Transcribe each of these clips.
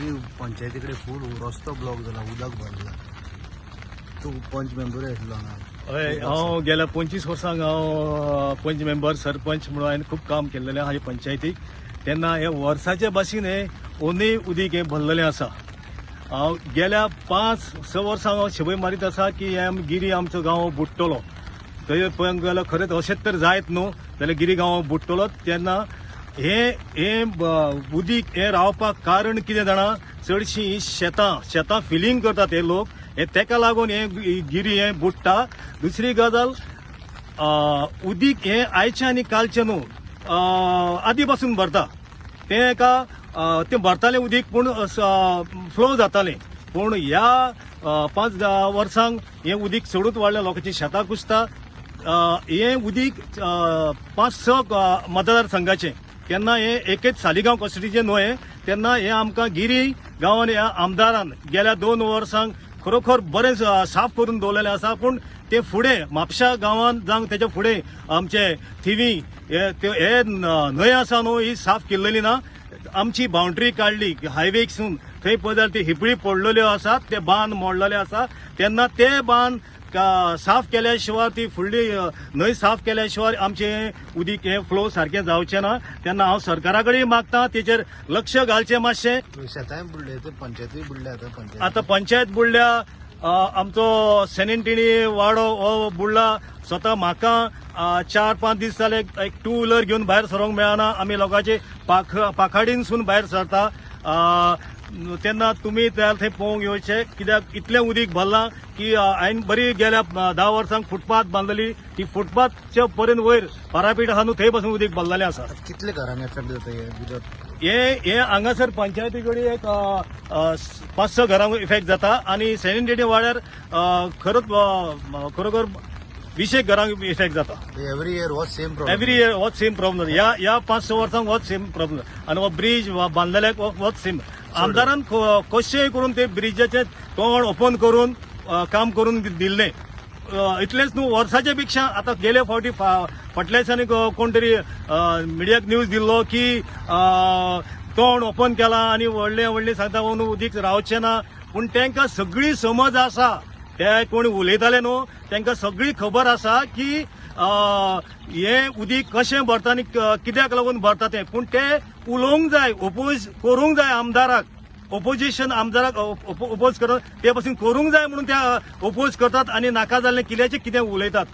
गिरी पंचायती कडेन फूल रस्तो ब्लॉक जाला, उदक भरला. तूं पंच मेंबरूय आसलो हांगा. हय, हांव गेल्या 25 वर्सांक हांव पंच मेंबर, सरपंच म्हणून हांवें खूब काम केल्लेलें आहा पंचायतीक. तेन्ना हे वर्साचे भाशेन हे ओनूय उदीक हें भरलेलें आसा. हांव गेल्या 5-6 वर्सांक हांव शबय मारीत आसा की हे गिरी आमचो गांव बुडटलो. थंय पळोवंक गेल्यार खरेंच अशेंच तर जायत न्हू जाल्यार गिरी गांव बुडटलो. तेन्ना हे हे उदीक हें रावपाक कारण कितें जाणा, चडशीं ही शेतां शेतां फिलींग करतात हे लोक, हे तेका लागून हे गिरी हें बुडटा. दुसरी गजाल, उदीक हें आयचें आनी कालचें न्हू, आदी पासून भरता. तें एका तें भरतालें उदीक, पूण फ्लो जातालें. पूण ह्या 5 वर्सांक हें उदीक चडूच वाडलें, लोकांची शेतां कुसता. हें उदीक 5-6 मतदारसंघाचें, तेन्ना हें एकेच सालिगांव कॉन्स्टिट्युएन्सी न्हय, तेन्ना हें आमकां गिरी गांवान ह्या आमदारान गेल्या 2 वर्सांक खरोखर बरें साफ करून दवरलेलें आसा. पूण ते फुडें म्हापशा गांवान जावं तेच्या फुडें आमचे थिवी हे न्हंय आसा न्हू, ही साफ केल्लेली ना. आमची बाउंड्री काडली हायवेकसून, थंय पळय जाल्यार ती हिपळी पडलेल्यो आसात, ते बांद मोडलेले आसा. तेन्ना ते बांद साफ केल्या शिवाय, ती फुडली न्हंय साफ केल्या शिवाय आमचें उदीक हें फ्लो सारकें जावचें ना. तेन्ना हांव सरकारा कडेन मागता तेचेर लक्ष घालचें मातशें. शेतांय बुडले, ते पंचायतूय बुडले आतां पंचायत. आतां पंचायत बुडल्या, आमचो सेनेंटिणी वाडो हो बुडला. स्वता म्हाका 4-5 दीस जाले एक टू व्हिलर घेवन भायर सरोंक मेळना. आमी लोकांचे पाखाडीनसून भायर सरता. तेन्ना तुमी त्या थंय पळोवंक येवचें, कित्याक इतलें उदीक भरलां की हांवें बरी गेल्या 10 वर्सांक फुटपाथ बांदलेली, ती फुटपाथच्या पर्यंत वयर पारापीठ आहा न्हू, थंय पासून उदीक भरलेलें आसा. कितले घरांनी एफेक्ट जाता हे उदक? हे हे हांगासर पंचायती कडेन एक 5-6 घरांक इफेक्ट जाता आनी सेनेंटिणी वाड्यार खरोच खरोखर 20 घरांक इफेक्ट जाता. एवरी इयर हो सेम प्रॉब्लेम. एवरी इयर होच सेम प्रॉब्लेम. ह्या 5-6 वर्सांक होच सेम प्रॉब्लेम. आनी हो ब्रीज बांदलेल्याक होच सेम. आमदारान कशेंय करून ते ब्रिजाचें तोंड ओपन करून काम करून दिल्लें. इतलेंच न्हू, वर्साच्या पेक्षा आतां गेले फावटी फाटल्या दिसांनी कोण तरी मिडियाक न्यूज दिल्लो की तोंड ओपन केलां आनी व्हडलें व्हडलें सांगता न्हू उदीक रावचें ना. पूण तांकां सगळी समज आसा, ते कोण उलयताले न्हू तांकां सगळी खबर आसा की हें उदीक कशें भरता आनी कित्याक लागून भरता तें. पूण ते उलोवंक जाय, ओपोज करूंक जाय आमदाराक, ओपोजिशन आमदाराक ओपोज करत ते पासून करूंक जाय म्हणून ते ओपोज करतात आनी नाका जाल्लें कित्याचें कितें उलयतात.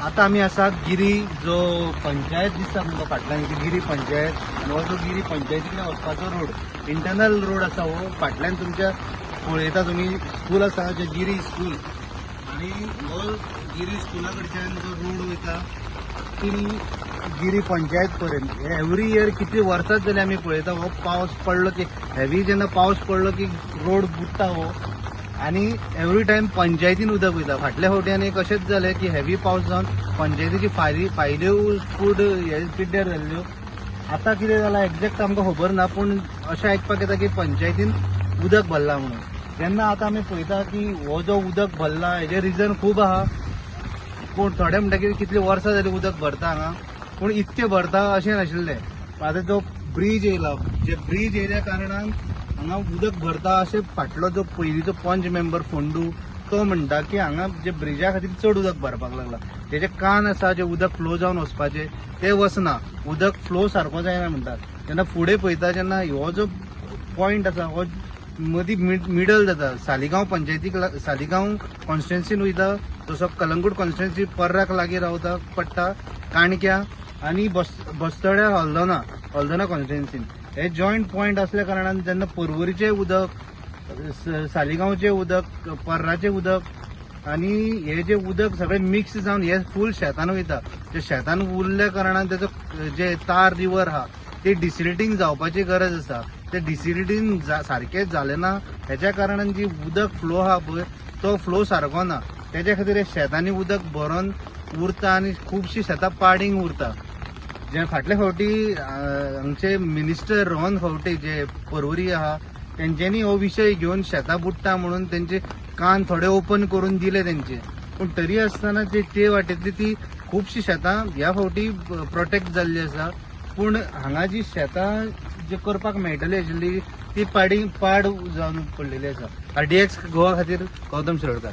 आतां आमी आसात गिरी जो पंचायत दिसता तुमकां फाटल्यान, ती गिरी पंचायत. आनी हो जो गिरी पंचायतींतल्यान वचपाचो रोड, इंटरनल रोड आसा हो. फाटल्यान तुमच्या पळयता तुमी स्कूल आसा, जे गिरी स्कूल. आनी हो गिरी स्कुला कडच्यान जो रोड वयता ती गिरी पंचायत पर्यंत. एवरी इयर कितली वर्सां जाली आमी पळयता, हो पावस पडलो की हेवी जेन्ना पावस पडलो की रोड बुडटा हो. आनी एवरी टायम पंचायतीन उदक वयता. फाटल्या फावटी आनी एक अशेंच जालें की हेवी पावस जावन पंचायतीची फायल्यो फूड हे पिड्ड्यार जाल्ल्यो. आतां कितें जालां एग्जॅक्ट आमकां खबर ना, पूण अशें आयकपाक येता की पंचायतीन उदक भरलां म्हणून. तेन्ना आतां आमी पळयता की हो जो उदक भरला हेजें रिजन खूब आहा. पूण थोडे म्हणटा की कितलीं वर्सां जालीं उदक भरता हांगा, पूण इतकें भरता अशें नाशिल्लें. आतां जो ब्रीज येयला, जे ब्रीज येयल्या कारणान हांगा उदक भरता अशें फाटलो जो पयलींचो पंच मेंबर फोंडू तो म्हणटा की हांगा जे ब्रिजा खातीर चड उदक भरपाक लागला. तेजे कान आसा जे उदक फ्लो जावन वचपाचें तें वचना, उदक फ्लो सारको जायना म्हणटात. जेन्ना फुडें पळयता जेन्ना हो जो पॉयंट आसा हो मदीं मिडल जाता. सालिगांव पंचायतीक सालिगांव कॉन्स्टिट्युएन्सीन वयता, तसो कलंगूट कॉन्स्टिट्युएन्सी पर्राक लागीं रावता पडटा, काणक्या आनी बस्तोड्या हल्दोना, हल्दोना कॉन्स्टिट्युएन्सीन. हे जॉयंट पॉयंट असल्या कारणान जेन्ना पर्वरीचें उदक, सालिगांवचें उदक, पर्राचें उदक आनी हे जे उदक सगळें मिक्स जावन हे फूल शेतान वयता. ते शेतान उरल्या कारणान तेजो जे तार रिवर आहा ते डिसिल्टींग जावपाची गरज आसा. ते डिसिल्टींग सारकें जालें ना, हेच्या कारणान जी उदक फ्लो आहा पळय तो फ्लो सारको ना. तेच्या खातीर हे शेतांनी उदक भरून उरता आनी खुबशीं शेतां पाडींग उरता. जे फाटले फावटी हांगचे मिनिस्टर रोहन खंवटे जे पर्वरी आहा तेंच्यांनी हो विशय घेवन शेतां बुडटा म्हणून तेंचे कान थोडे ओपन करून दिले तेंचे. पूण तरी आसतना ते वाटेंतली ती खुबशीं शेतां ह्या फावटी प्रोटेक्ट जाल्ली आसा. पूण हांगा जी शेतां जे करपाक मेळटली आशिल्ली ती पाडी पाड जावन पडलेली आसा. आरडीएक्स गोवा खातीर गौतम शिरोडकर.